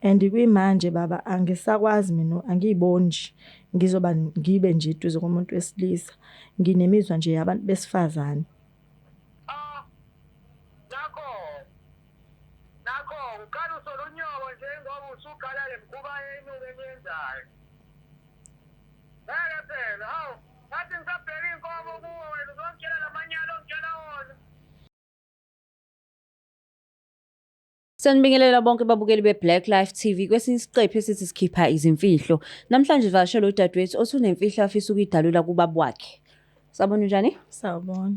And kuyimanje baba angisakwazi mina, angiyiboni nje ngizoba ngibe nje eduze komuntu wesilisa. Nginemizwa nje yabantu besifazane. Ah, nakho nakho uqala usola unyoko nje ngoba usuqala le mkhuba yenuku eniyenzayo. Ngeke phela, hawu, ngathi ngisabheka iy'nkomo kuwe wena uzongitshela la manyala ongitshela wona. Sanibingelela bonke babukeli be-Black Life TV kwesinye isiqephu esithi sikhipha izimfihlo. Namhlanje sivakashele udadewethu othi unemfihlo afisa ukuyidalula kubaba wakhe. Sabona unjani? Sawubona.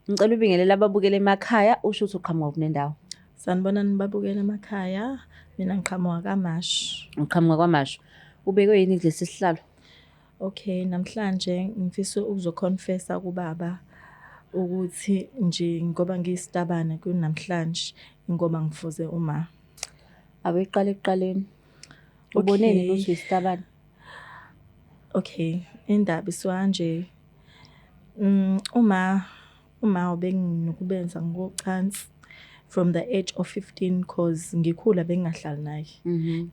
Ngicela ubingelele ababukeli emakhaya usho ukuthi uqhamuka kunendawo. Sanibonani babukeli emakhaya. Mina ngiqhamuka KaMashu. Uqhamuka KwaMashu. Ubekwe yini kulesi sihlalo? Okay, namhlanje ngifisa ukuzoconfessa kubaba ukuthi nje ngoba ngiyisitabane kunamhlanje ngoba ngifuze uma. Abeqala ekuqaleni. Uboneni ukuthi uyisitabane? Okay, indaba isuka kanje. Uma ubenginukubeza ngocansi from the age of 15, cause ngikhula bengingahlali naye.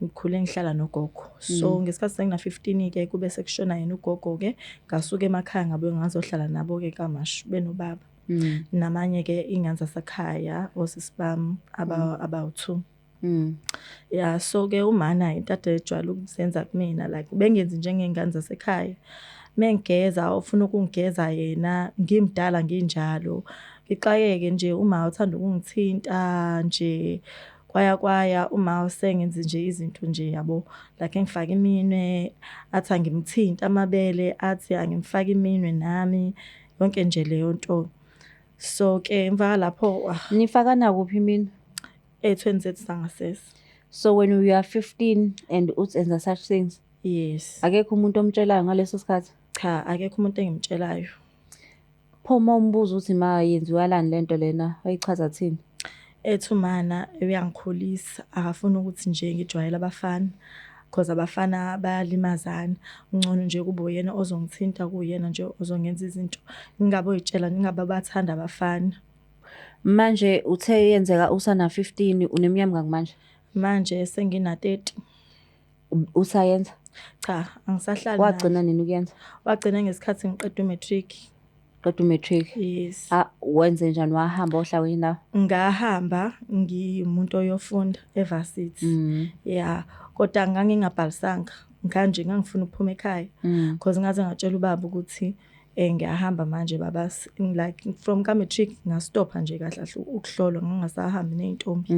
Ngikhule ngihlala nogogo. So ngesikhathi sengina 15 ke kube sekushona yena ugogo ke, ngasuka emakhaya ngabuye ngazohlala nabo ke KaMashu benobaba. Namanye ke ingane zasekhaya, osisi bami aba abawu2. Yeah, so ke umana into ade ejwayele ukuzenza kumina, like bengenzi njengengane zasekhaya. Mengigeza ufuna ukungigeza yena, ngimdala nginjalo. Ngixakeke nje, uma uthanda ukungithinta nje, kwaya kwaya uma usengenza nje izinto nje yabo, like engifaka iminwe, athi angimthinta amabele, athi angimfake iminwe nami, yonke nje leyo nto. So ke emva lapho, ah, Nifakana kuphi mina? Ey'thweni zethu zangasese. So when you are 15 and uthi enza such things? Yes. Akekho umuntu omtshelayo ngaleso sikhathi? Cha, akekho umuntu engimtshelayo. Pho uma umbuza ukuthi ma yenziwalani lento lena, wayichaza thini? Ethi umana uyangikhulisa, akafuni ukuthi nje ngijwayele abafana, cause abafana bayalimazana. Ngcono nje kube uyena ozongithinta, kuyena nje ozongenza izinto. Ngingaboyitshela ngingabe bathanda abafana. Manje uthe yenzeka usana 15, uneminyaka mingaki manje? Manje sengina 30. Usayenza? Cha, angisahlali. Wagcina nini ukuyenza? Wagcina ngesikhathi ngiqeda umatric. Qeda umatric. Yes. Ah, wenze njani, wahamba ohlala kwenye indawo? Ngahamba ngiwumuntu oyofunda evarsity. Yeah, kodwa ngangingabhalisanga. Nganje ngangifuna ukuphuma ekhaya. Because ngaze ngatshela ubaba ukuthi ngiyahamba manje baba, like from ka matric ngastopha nje kahle kahle ukuhlolwa, ngingasahambi nezintombi.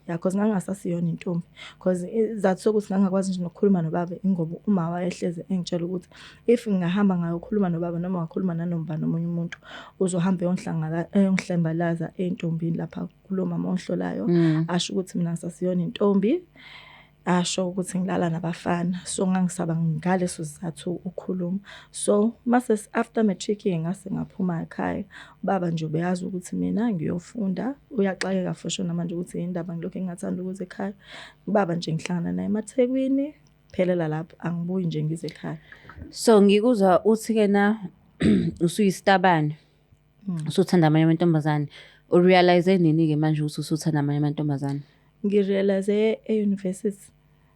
Yeah, because ngangasasiyona intombi. Because izathu sokuthi ngangakwazi nje nokukhuluma nobaba ingoba uma wayehleze engitshela ukuthi if ngingahamba ngayokhuluma nobaba noma ngakhuluma nanoma nomunye umuntu, uzohamba eyongihlangala eyongihlambalaza eintombini lapha kulo mama ohlolayo, asho ukuthi mina ngisasiyona intombi, asho ukuthi ngilala nabafana. So ngangisaba ngaleso sizathu ukukhuluma. So mase after matric ngase ngaphuma ekhaya. Ubaba nje ubeyazi ukuthi mina ngiyofunda, uyaxakeka for sure namanje ukuthi indaba ngilokhu engingathanda ukuza ekhaya. Ubaba nje ngihlangana naye emaThekwini, phelela lapho, angibuyi nje ngize ekhaya. So ngikuzwa uthi ke na usuyisitabane. Usuthanda amanye amantombazane. Urealize nini ke manje ukuthi usuthanda amanye amantombazane? Ngirealize e-university,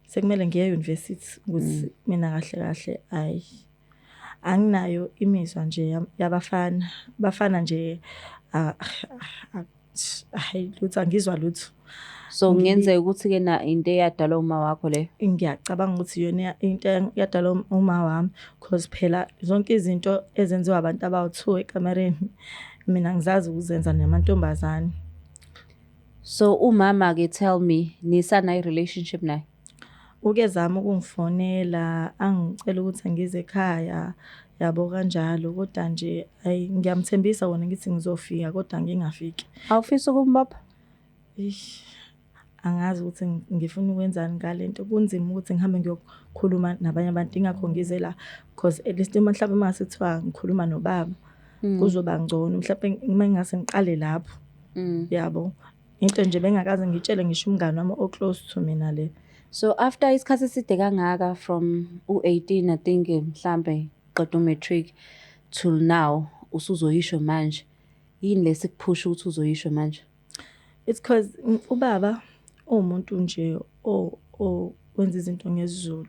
sekumele ngiye e-university, ukuthi mina kahle kahle ayi, anginayo imizwa nje yabafana. Bafana nje, ah, ah, hayi lutho, angizwa lutho. So kungenzeka ukuthi ke na into eyadalwa uma wakho le? Ngiyacabanga ukuthi iyona into eyadalwa uma wami, cause phela zonke izinto ezenziwa abantu abawu-2 ekamereni mina ngizazi ukuzenza namantombazane. So umama ke, tell me, nisana i-relationship naye? Uke zama ukungifonela angicela ukuthi ngize ekhaya yabo kanjalo, kodwa nje ayi, ngiyamthembisa wona ngithi ngizofika kodwa ngingafiki. Awufisi ukumbopha? Eish, angazi ukuthi ngifuna ukwenzani ngalento. Kunzima ukuthi ngihambe ngiyokhuluma nabanye abantu, ingakho ngize la, because at least uma mhlawumbe mase kuthiwa ngikhuluma nobaba kuzoba ngcono, mhlawumbe uma ngingase ngiqale lapho. Yabo, into nje bengakaze ngitshele ngisho umngani wami o close to mina le. So after isikhathi eside kangaka, from u18 I think, mhlambe qeda umatric till now, usuzoyisho manje, yini lesikuphusha ukuthi uzoyisho manje? It's cause ubaba uwumuntu nje owenza izinto ngesiZulu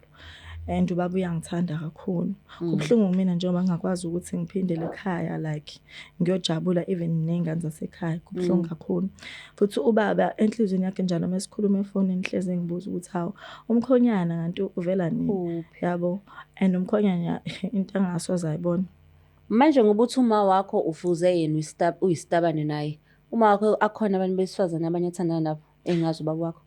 and ubaba uyangithanda kakhulu. Kubuhlungu kumina njengoba ngingakwazi ukuthi ngiphindele ekhaya like ngiyojabula even ney'ngane zasekhaya, kubuhlungu kakhulu. Futhi ubaba enhliziyweni yakhe njalo uma esikhuluma efonini hlezi engibuza ukuthi hawu umkhonyana kanti uvela nini, Kuphi? yabo, and umkhonyana into angasoze ayibona. Manje ngoba uthi uma wakho ufuze yena uyisitabane naye, uma wakho akhona abantu besifazane abanye athandana nabo engazi ubaba wakho?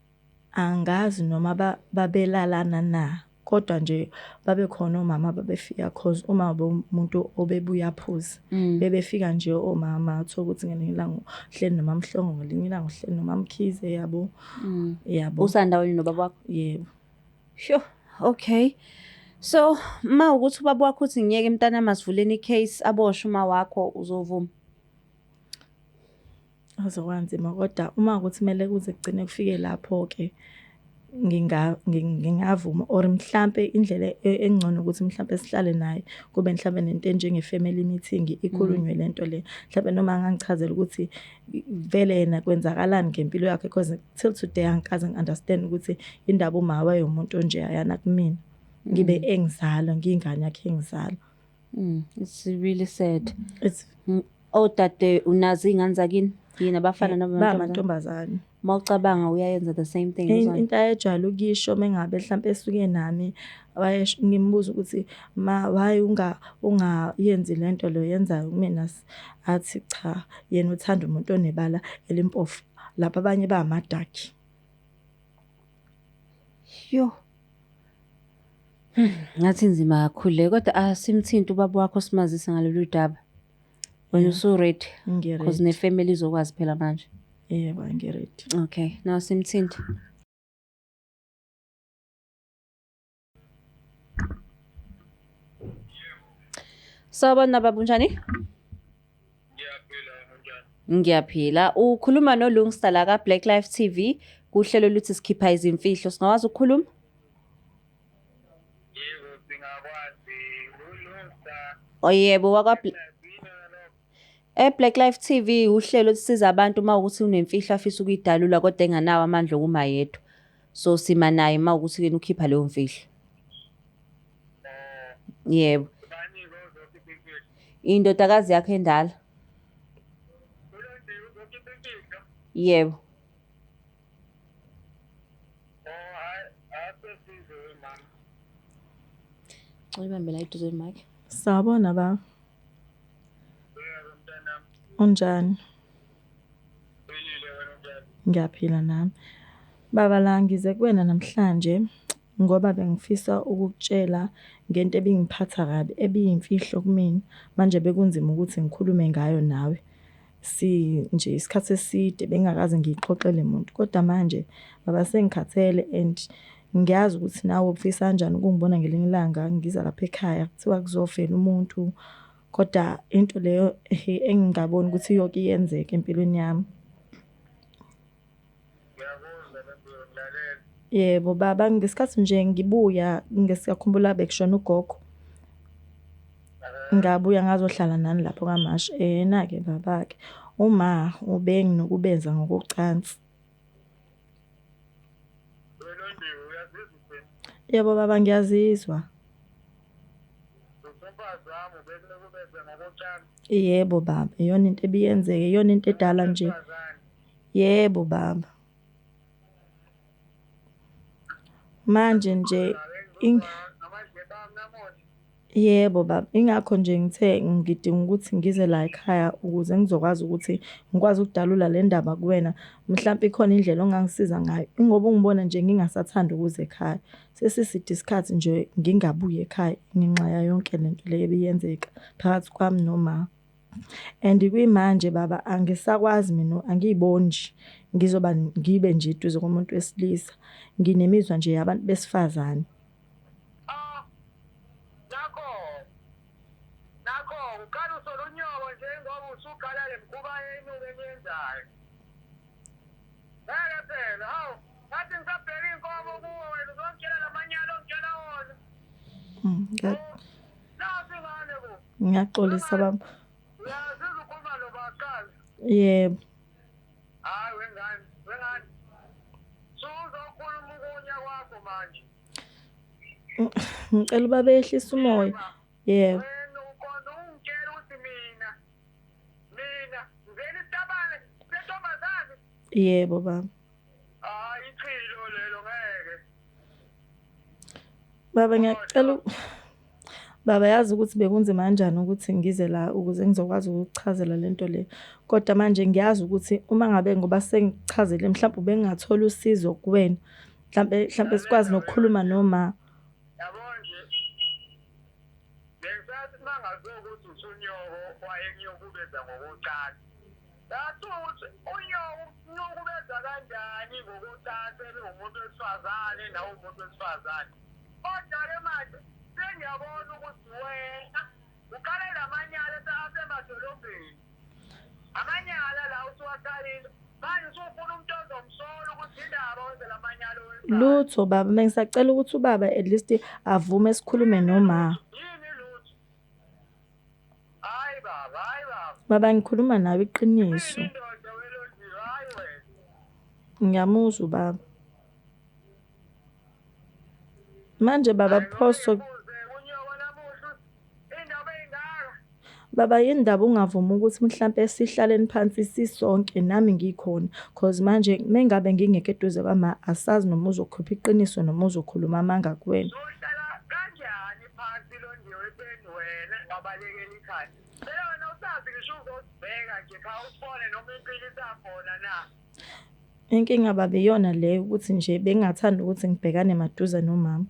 Angazi noma babelalana na, kodwa nje babekhona omama ababefika cause uma umuntu obebuya aphuze. Bebefika nje omama uthola ukuthi ngelinye ilanga uhleli noMaMhlongo, ngelinye ilanga uhleli noMaMkhize, yabo. Yabo. Usandawonye nobaba wakho? Yebo. Sure, okay. So, uma ukuthi ubaba wakho uthi ngiyeke mntanami asivuleni i-case aboshwe uma wakho, uzovuma? Azokwanzima kodwa uma ukuthi kumele kuze kugcine kufike lapho-ke ngingavuma or mhlampe indlela engcono ukuthi mhlampe sihlale naye kube mhlampe nento enjenge-family meeting ikhulunywe lento le. Mhlampe noma angangichazela ukuthi vele yena kwenzakalani ngempilo yakhe because till today angikaze ngi-understand ukuthi indaba uma wayewumuntu onje ayana kumina. Ngibe engizala, ngiyingane yakhe engizala. It's really sad. It's Odade unazo iy'ngane zakini? Yini abafana namantombazane? Bamantombazane. Mawucabanga uyayenza the same thing uzona. Into ayejwayele ukuyisho mengabe mhlampe esuke nami ngimbuza ukuthi ma why ungayenzi lento lo yenzayo kumina, athi cha yena uthanda umuntu onebala elimpofu lapha abanye bayamadakhi. Yo. Ngathi inzima kakhulu le, kodwa asimthinti ubaba wakho simazise ngalolu daba. Wena usu-ready? Ngi-ready. Because ne-family izokwazi phela manje. Yebo, ngi-ready. Okay, now simthinte. Sawubona baba, unjani? Ngiyaphila, unjani? Ngiyaphila. Ukhuluma noLungsta la ka Black Life TV kuhlelo luthi sikhipha izimfihlo. Singakwazi ukukhuluma? Yebo, singakwazi. ULungsta. Oh yebo, wakwa Black Life TV uhlelo olusiza abantu uma ukuthi unemfihlo afisa ukuyidalula kodwa enganawo amandla okuma yedwa. So sima naye uma ukuthi yena ukhipha leyo mfihlo. Yebo. Indodakazi yakhe endala. Yebo. Uyibambe la eduze mic. Sawubona baba. Unjani? Ngiyaphila nami. Baba la ngize kuwena namhlanje ngoba bengifisa ukukutshela ngento ebingiphatha kabi, ebiyimfihlo kumina. Manje bekunzima ukuthi ngikhulume ngayo nawe. Si nje isikhathi eside bengingakaze ngiyixoxele muntu. Kodwa manje baba sengikhathele and ngiyazi ukuthi nawe ufisa kanjani ukungibona ngelinye ilanga ngiza lapha ekhaya kuthiwa kuzofela umuntu. Kodwa into leyo engingaboni ukuthi iyoke iyenzeke empilweni yami. Yebo baba, ngesikhathi nje ngibuya ngisakhumbula bekushona ugogo. Ngabuya ngazohlala nani lapho KwaMashu. Yena-ke baba-ke uma ubenginokubeza ngokocansi. Yebo baba, ngiyazizwa. Yebo baba, iyona into ebiyenzeka, iyona into edala nje. Yebo baba. Manje nje yebo baba, ingakho nje ngithe ngidinga ukuthi ngize la ekhaya ukuze ngizokwazi ukuthi ngikwazi ukudalula le ndaba kuwena. Mhlampe ikhona indlela ongangisiza ngayo. Ingoba ungibona nje ngingasathandi ukuza ekhaya. Sesiside isikhathi nje ngingabuyi ekhaya ngenxa yayo yonke lento le ebiyenzeka phakathi kwami noma. And kuyimanje baba angisakwazi mina, angiyiboni nje ngizoba ngibe nje eduze komuntu wesilisa. Nginemizwa nje yabantu besifazane. Nakho nakho uqala usola unyoko nje ngoba usuqala le mkhuba yenuku eniyenzayo. Ngeke phela, hawu, ngathi ngisabheka iy'nkomo kuwe wena uzongitshela la manyala ongitshela wona. Nasi ingane ku. Ngiyaxolisa baba. Uyazizwa ukhuluma lo baqala. Yebo. Hayi wengane, wengane. Suzokhuluma ukunya kwakho. manje. Ngicela ubaba ehlise umoya. Yebo. Wena ukhona ungitshela ukuthi mina mina ngivela isitabane sentombazane. Yebo baba. Hayi ichilo lelo ngeke. Baba ngiyacela baba yazi ukuthi bekunzima kanjani ukuthi ngize la ukuze ngizokwazi ukukuchazela lento le. Kodwa manje ngiyazi ukuthi uma ngabe ngoba sengichazele mhlawumbe ubengingathola usizo kuwena. Mhlambe mhlambe sikwazi nokukhuluma noma. Yabo nje. Bengisathi mangazi ukuthi usunyoko wayenyokubeza ngokocansi. Ngathi ukuthi unyoko unyokubeza kanjani ngokocansi ebe umuntu wesifazane nawe umuntu wesifazane. Kodwa-ke manje sengiyabona ukuthi wena uqale lamanyala asemadolobheni. Amanyala la usuwaqalile. Manje usufuna umuntu ozomsola ukuthi indaba wenze lamanyala owenzayo. Lutho baba, bengisacela ukuthi ubaba at least avume sikhulume noma. Yini lutho? Hayi baba, hayi baba. Baba ngikhuluma nawe iqiniso. Yini indoda welondiwe, hayi wena. Ngiyamuzwa ubaba. Manje baba phoso Uze unyoko namuhla indaba eyingaka. baba yini ndaba ungavumi ukuthi mhlampe sihlaleni phansi sisonke nami ngikhona, cause manje mengabe ngingekho eduze kwama asazi noma uzokhipha iqiniso noma uzokhuluma amanga kuwena. Uzohlala kanjani phansi londiwe ebeni wena wabalekela ikhaya? Phela wena usazi ngisho uzosibheka nje kha usibone noma impilo isakhona na. Inkinga baba iyona leyo ukuthi nje bengingathanda ukuthi ngibhekane maduze nomama.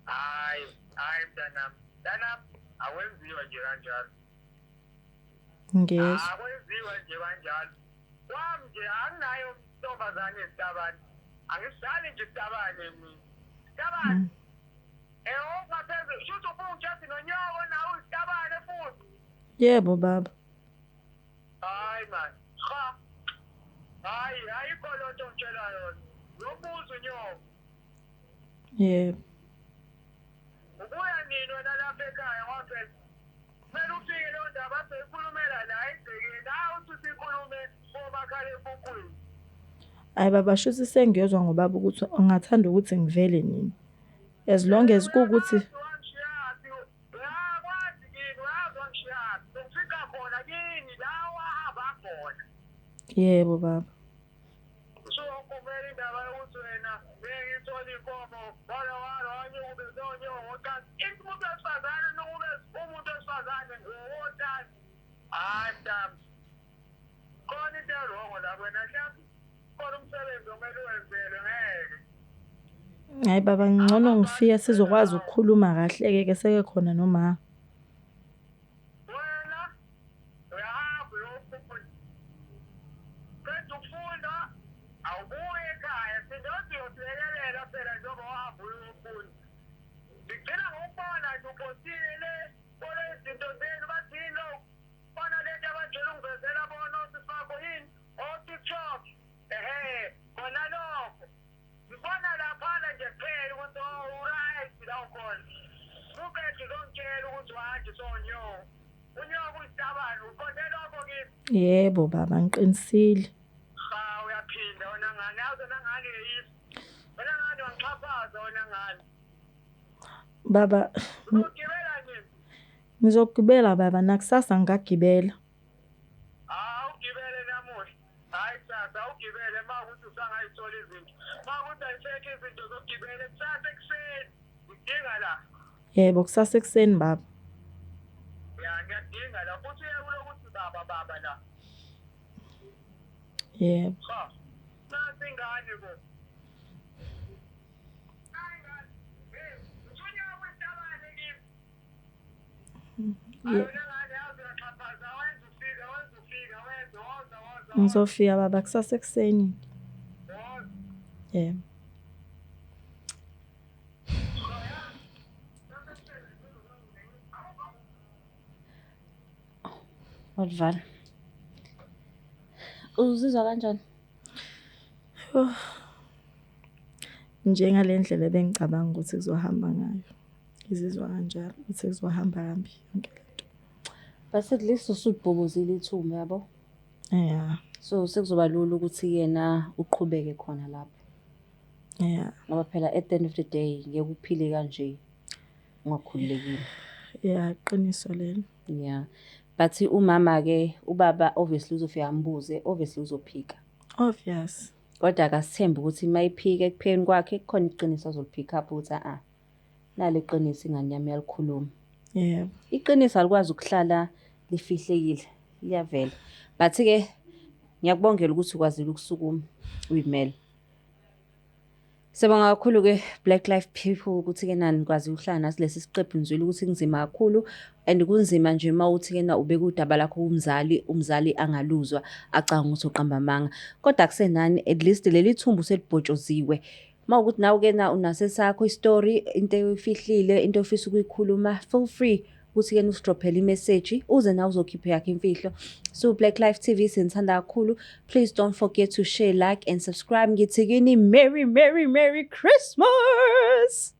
Hayi, hayi mntanami. Mntanami akwenziwa nje kanjalo. Ngiyezwa. Akwenziwa nje kanjalo. Kwami nje anginayo intombazane esitabane. Angisidlali nje isitabane mina. Sitabane. Eh ongaphezulu shuthi ufuna ungitshela nonyoko nawe usitabane futhi. Yebo baba. Hayi man. Cha. Hayi, ayikho loo nto ongitshela yona. Yobuza unyoko. Yebo. Ubuya nini wena lapha ekhaya ngoba phela kumele ufike leyo ndaba soyikhulumela la egcekeni. Hayi uthi sikhulume komakhalekhukhwini. Hayi baba shuthi sengiyozwa ngobaba ukuthi ungathanda ukuthi ngivele nini. As long as kuwukuthi Wangishiyaphi? Uyakwazi kini, uyazi wangishiyaphi. Sengifika khona kini la wahamba khona. Yebo baba. Usukumela indaba yokuthi wena ngeke ngithole inkomo wala wala wanyukubeza onyoko ngocansi. Ithi umuntu wesifazane unukubeza umuntu wesifazane ngokocansi. Hayi mntami. Khona into erongo la wena mhlawumbe khona umsebenzi okumele uwenzele ngeke. Hayi baba ngcono ngifike sizokwazi ukukhuluma kahle ke seke khona noma. Wena uyahamba uyofunda. Qeda ukufunda awubuye ekhaya sindothi uyosilekelela phela njengoba wahamba uyofunda. Ngigcina ngokubona nje uphosile le kole izinto zenu bathini lo bona lento abajwayele ungivezela bona osisi bakho yini o-TikTok ehe khona lokho ngibona laphana nje kuphela ukuthi oh uright la ukhona uqede uzongitshela ukuthi wanje sonyoko unyoko uyisitabane uqonde lokho kimi. Yebo baba ngiqinisile. Cha uyaphinda wena ngane, yazi wena ngane yeyisi wena ngane wangixhaphaza wena ngane. Baba uzogibela nini? Ngizogibela baba, nakusasa ngingagibela. Awugibele namuhla. Hayi kusasa awugibele uma ukuthi usangayithola izinto. Uma ukuthi ayisekho izinto zokugibela kusasa ekuseni. Ngidinga la. Yebo kusasa ekuseni baba. Ya ngiyadinga la futhi uyeke ukuthi baba baba la. Yebo. Cha. Nansi ingane bo. Hayi ngane. Hey, usunyaka isitabane kimi. Hayi wena ngane yazi uyaxhaphaza wenza ufika wenza ufika wenza woza woza. Ngizofika baba kusasa ekuseni. Woza. Yebo. Walivala. Uzizwa kanjani? Njengale ndlela ebengicabanga ukuthi kuzohamba ngayo. Ngizizwa kanjalo ukuthi kuzohamba kambi yonke lento. But at least usubhobozile ithumba yabo. Yeah. So sekuzoba lula ukuthi yena uqhubeke khona lapho. Yeah. Ngoba phela at the end of the day ngeke uphile kanje ungakhululekile. Yeah, iqiniso lelo. Yeah. But umama ke, ubaba obviously uzofika ambuze, obviously uzophika. Obvious. Kodwa akasithembi ukuthi mayiphika, ekuphekeni kwakhe kukhona iqiniso azolipick up ukuthi a nale qiniso ingane yami yalikhuluma. Iqiniso alikwazi ukuhlala lifihlekile, liyavela. But ke ngiyakubongela ukuthi ukwazile ukusukuma uyimele. Sibonga kakhulu-ke Black Life People ukuthi-ke nani nikwazi ukuhlala nathi lesi siqephu. Ngizwile ukuthi kunzima kakhulu and kunzima nje uma uthi-ke na ubeka udaba lakho kumzali, umzali angaluzwa, acabanga ukuthi uqamba amanga. Kodwa akusenani, at least leli thumbu selibhotshoziwe. Uma kuwukuthi nawe-ke na unaso esakho isitori, into oyifihlile, into ofisa ukuyikhuluma, feel free ukuthi-ke usidrophele imeseji, uze nawe uzokhipha yakho imfihlo. So Black Life TV, sinithanda kakhulu. Please don't forget to share, like and subscribe. Ngithi kini, Merry, Merry, Merry Christmas!